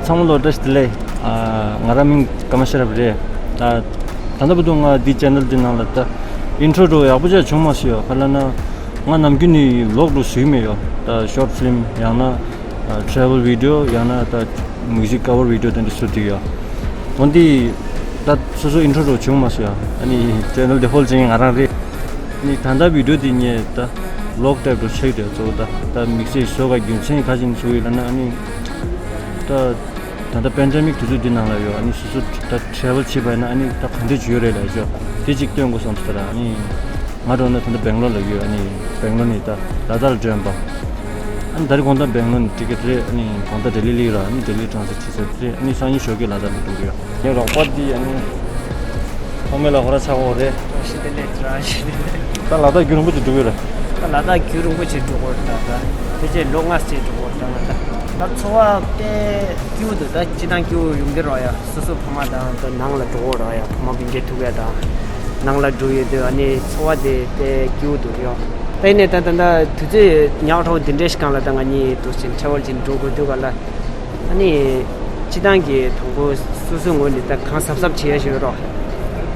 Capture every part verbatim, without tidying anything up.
ཚང་མ་ལ་བཀྲ་ཤིས་བདེ་ལེགས། ཨ། ང་རང་མིང་ཀརྨ་ཤེས་རབ་རེད། ད་ད་ལྟ་བར་དུ་ང་འདི་ཆེ་ནལ་འདི་ནང་ལ་ད་ཨིན་ཊྲོ་འདྲ་ཡག་པོ་ཅིག་བྱུང་མ་སོང་ཡ། ག་ལབ་ན་ང་ནམ་རྒྱུན་ནས་ཝི་ལོག་འདྲ་བཟོ་གི་མེད་ཡ། ད་ཤོཊ་ཕི་ལིམ་ཡང་ན་ཨ་ཊེ་རེ་ཝལ་བི་ཌི་ཡོ་ཡང་ན་ད་མིའུ་ཟིག་ཀ་ཝར་བི་ཌི་ཡོ་དེ་འདྲ་བཟོ་བསྡད་ཡ། འོ་འདི་ད་སོ་སོ་ཨིན་ཊྲོ་འདྲ་བྱུང་མ་སོང་ཡ། ཨ་ནི་ཆེ་ནལ་འདི་ཧོལ་ཌ་ཅིག་ང་རང་རེད། ནི་ད་ལྟ་བི་ཌི་ཡོ་འདི་ངས་ད་ཝི་ལོག་ཊའིབ་འདྲ་བྱས་ཏེ་གཙོ་བོ་ད་ད་དམིགས་བསལ་བཟོ་དགོས་རྒྱུ་མཚན་ག་རེ་བྱས་ནས་བཟོ་ཡོད་ལབ་ན། ཨ་ནི་ད་ད་ལྟ་པེན་ཌེ་མིག་དུས་ཚོད་འདི་ནང་ལ་ཡོད། ཨ་ནི་སོ་སོ་ད་ཊེ་རེ་ཝལ་བྱེད་པ་ཡིན་ན་ཨ་ནི་ད་ག་འདྲ་ཅིག་ཡོད་རེད་ལབ་ཤོག་དེ་ཅིག་སྟོན་དགོས་བསམ་སོང་། ད་ཨ་ནི་ང་འདྲ་བོ་ན་ད་ལྟ་སྦེང་ལོར་ལ་ཡོད། ཨ་ནི་སྦེང་ལོར་ནས་ད་ལ་དྭགས་ལ་འགྲོ་ཡིན་པ། ཨ་ནི་ད་རེས་དགོང་དག་སྦེང་ལོར་ནས་ཊི་ཀེ་ཊི་རེད། ཨ་ནི་དགོང་དག་ལྡི་ལི་སླེབས་ར། ཨ་ནི་ལྡི་ལི་ཊེ་རན་སི་ཊི་ཁྲིད་ཚར་རེད། ཨ་ནི་སང་ཉིན་ཞོགས་ཀས་ལ་དྭགས་ལ་འགྲོ་གི་ཡོད། ངའི་རོགས་པ་འདི་ཨ་ནི་ཐོག་མེད་ལ་ཁོ་ར་ཆགས་འོ་རེད། ཞི་བདེ་ལས་དྲ་ཞི་བདེ་ལས། ད་ལ་དྭགས་རྒྱུན་རིང་པོ་ཅིག་འགྲོ་གི་རེད། ད་ལ་དྭགས་རྒྱུན་རིང་པོ་ཅིག་འགྲོ་གི་རེད། ད་ད་ཕལ་ཆེར་ལོ་ལྔ་ཙམ་འགྲོ་གི་རེད། ད་ང་ད་ད་འཚོ་བ་དཔེ་སྐྱིད་པོ་འདུག་ད་སྤྱིར་བཏང་སྐྱིད་པོ་ཡོང་གི་རེད་ཡ། སོ་སོ་ཕ་མ་དང་ད་ནང་ལ་འགྲོ་གི་རེད་ཡ། ཕ་མ་སྤུན་ཀྱག་ཐུག་ཡ་དང་ནང་ལ་འགྲོ་ཡོད་དུས་ཨ་ནི་འཚོ་བ་དེ་དཔེ་སྐྱིད་པོ་འདུག་ཡ། ད་ཡིན་ནའི་ད་ད་ད་དུས་ཚོད་ཉག་ཕྲ་བོ་འདི་འདྲའི་སྒང་ལ་ད་ང་གཉིས་འདུག་ཅིང་ཊེ་རེ་ཝལ་ཅིག་འགྲོ་དགོས་དུས་ག་ལ། ཨ་ནི་སྤྱིར་བཏང་གི་དང་པོ་སོ་སོའི་ངོས་ནས་ད་གང་གཟབ་གཟབ་བྱེད་ཡ་ཞིག་ཡོད་རོགས།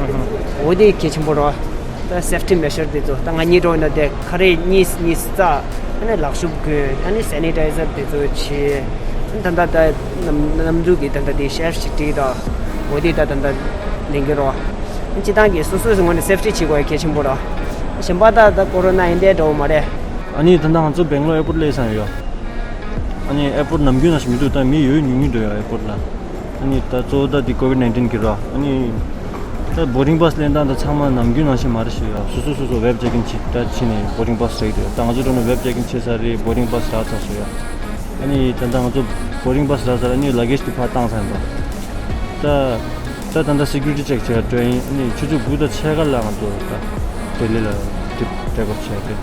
ཨ་ཧ། འོ་དེ་གལ་ཆེན་པོ་རོགས། ད་སེབ་ཊི་མེ་ཞར་དེ་ཚོ་ད་ང་གཉིས་འགྲོ་ཡིན་ན་དེ་ཁ་རས་གཉིས་གཉིས་རྩ། ཨ་ནི་ལག་ཤུབས་གོན། ཨ་ནི་སེ་ནི་ཊའི་ཟར་དེ་ཚོ་བྱེད། ཨ་ནི་ད་ད་ད་ནམ་ནམ་རྒྱུན་གྱི་ད་ད་དེ་ཤེབ་ཞིག་སྒྲིག་དང་། འོ་དེ་ད་ད་ད་ལེན་གི་རོགས། ཨ་ནི་སྤྱིར་བཏང་གི་སོ་སོའི་ངོས་ནས་སེབ་ཊི་བྱེད་དགོས་ཡ་གལ་ཆེན་པོ་རོགས། གཞན་པ་ད་ད་ཀོ་རོ་ན་ཡིན་དེ་འདྲ་བོ་མ་རེད། ཨ་ནི་ད་ད་ང་ཚོ་སྦེང་ལོར་ཨེར་པོརཊ་སླེབས་ཚར་ཡོད། ཨ་ནི་ཨེར་པོརཊ་ནམ་རྒྱུན་ནང་བཞིན་མི་འདུག་ད་མི་ཡོད་ཉུང་ཉུང་འདུག་ཡ་ཨེར་པོརཊ་ལ། ཨ་ནི་ད་གཙོ་བོ་ད་འདི་ཀོ་ཝིཌ་ནའིན་ཊིན་གི་ར། ཨ་ནི་ད་བོར་ཌིང་པཱ་སི་ལེན་སྟངས་ད་ཚང་མ་ནམ་རྒྱུན་ནང་བཞིན་མ་རེད་ཤག་ཡ། སོ་སོ་སོ་སོ་ཝེབ་ཅེག་ཨིན་བྱེད་ད་བྱས་ནས་བོར་ཌིང་པཱ་སི་རག་གི་འདུག་ད་ང་ཚོ་འགྲོ་ནས་ཝེབ་ཅེག་ཨིན་བྱས་ཚར་རེད། བོར་ཌིང་པཱ་སི་རག་ཚར་སོང་ཡ། ཨ་ནི་ད་ད་ང་ཚོ་བོར་ཌིང་པཱ་སི་རག་ཚར། ཨ་ནི་ལ་གེཇ་དེ་ཕར་བཏང་ཚར་ཡིན་པ། ད་ད་ད་ད་སི་ཀུ་རི་ཊི་ཅེག་བྱས་འགྲོ་ཡིན། ཨ་ནི་ཆུ་ཚོད་དགུ་དང་ཕྱེད་ཀ་ལ་ང་ཚོ་ད་ལྡི་ལི་ལ་ཊེ་ཀི་ཨོཕ་བྱས་ཏེ།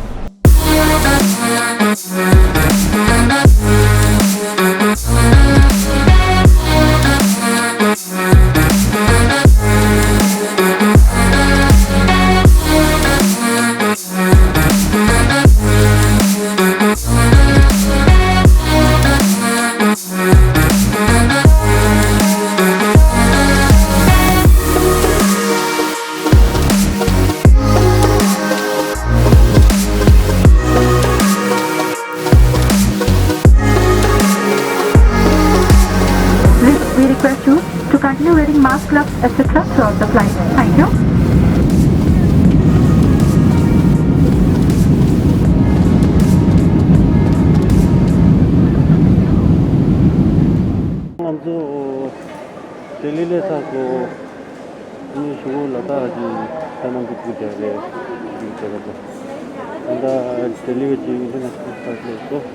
We request you to continue wearing mask, gloves, et cetera throughout the flight. Thank you. ང་ཚོ་ལྡི་ལི་སླེབས་ཚར་སོང་། ཨ་ནི་གཞུག་གུ་ལ་དྭགས་ཀྱི་ཏཱ་ནང་གི་སྐུ་དེར་རེད། ད་ལྟ་ལྡི་ལི་བའི་ཨིན་ཊར་ནེ་ཤ་ནལ་ཨེར་པོརཊ་སླེབས་སོང་།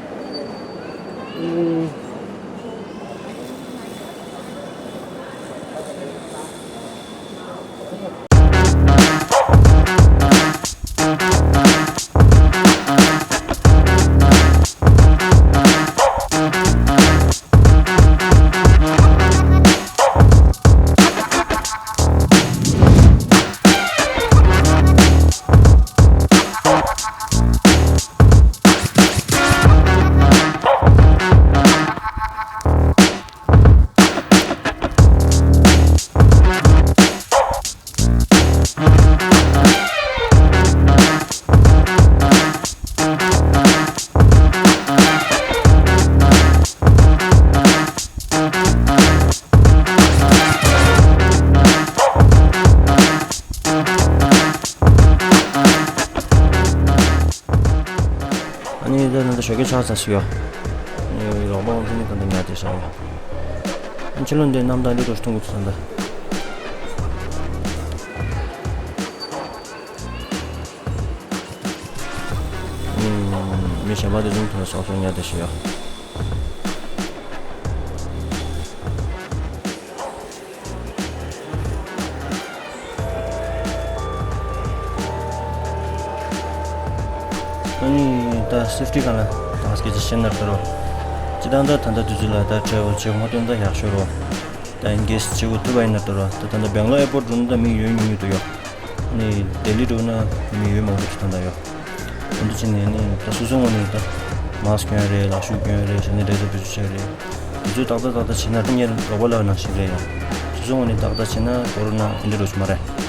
ཨ་ནི་ད་ད་ཞོགས་ཀས་ཆགས་ཚར་ཞིག་ཡོད། ཨ་ནི་རོགས་པ་ཁོང་ཚོ་ནི་ག་འདྲ་ཉར་བསྡད་བཞག་ཡོད། ཨ་ཕྱི་ལོགས་འདི་གནམ་ཐང་འདི་འདྲ་ཞིག་མཐོང་གི་འདུག་ད་ལྟ། གཞན་པ་དེ་ཚོ་ཐོན་སོང་སོང་ཉལ་བསྡད་ཤི་ཡོད། ཨ་ནི་ད་སེབ་ཊི་སྒང་ལ་ད་སྐད་ཆ་བཤད་ན་ད་རོ། སྤྱིར་བཏང་ད་ད་ལྟ་དུས་ཚོད་ལ་ད་ཊེ་རེ་ཝལ་བྱེད་དགོས་མ་ཐོན་ད་ཡག་ཤོས་རོ། ད་ཨིན་ཀེ་སི་བྱེད་དགོས་ཐུབ་པ་ཡིན་ན་ད་རོ། ད་ད་ལྟ་སྦེང་ལོར་ཨེར་པོར་ཊི་འགྲོ་ན་ད་མི་ཡོད་ཉུང་ཉུང་འདུག་ཡོད། ཨ་ནི་ལྡི་ལི་འགྲོ་ན་མི་ཡོད་མང་པོ་འདུག་ད་ད་ཡོད། འོ་འདི་བྱས་ནས་ནི་ད་སོ་སོའི་ངོས་ནས་ད་མཱ་སི་ཀི་གྱོན་རེད། ལག་ཤུབས་གྱོན་རེད། སེ་ནི་ཊའི་ཛར་བེད་སྤྱོད་བྱས་རེད། དུས་ཚོད་ཏག་ཏག་ཏག་ཏག་བྱས་ན་ད་ངས་རོགས་པ་ལབ་ནང་བཞིན་རེད་ཡ། སོ་སོའི་ངོས་ནས་ཏག་ཏག་བྱས་ན་ཀོ་རོ་ན་འདི་འདྲ་འགྲོ་རྒྱུ་མ་རེད།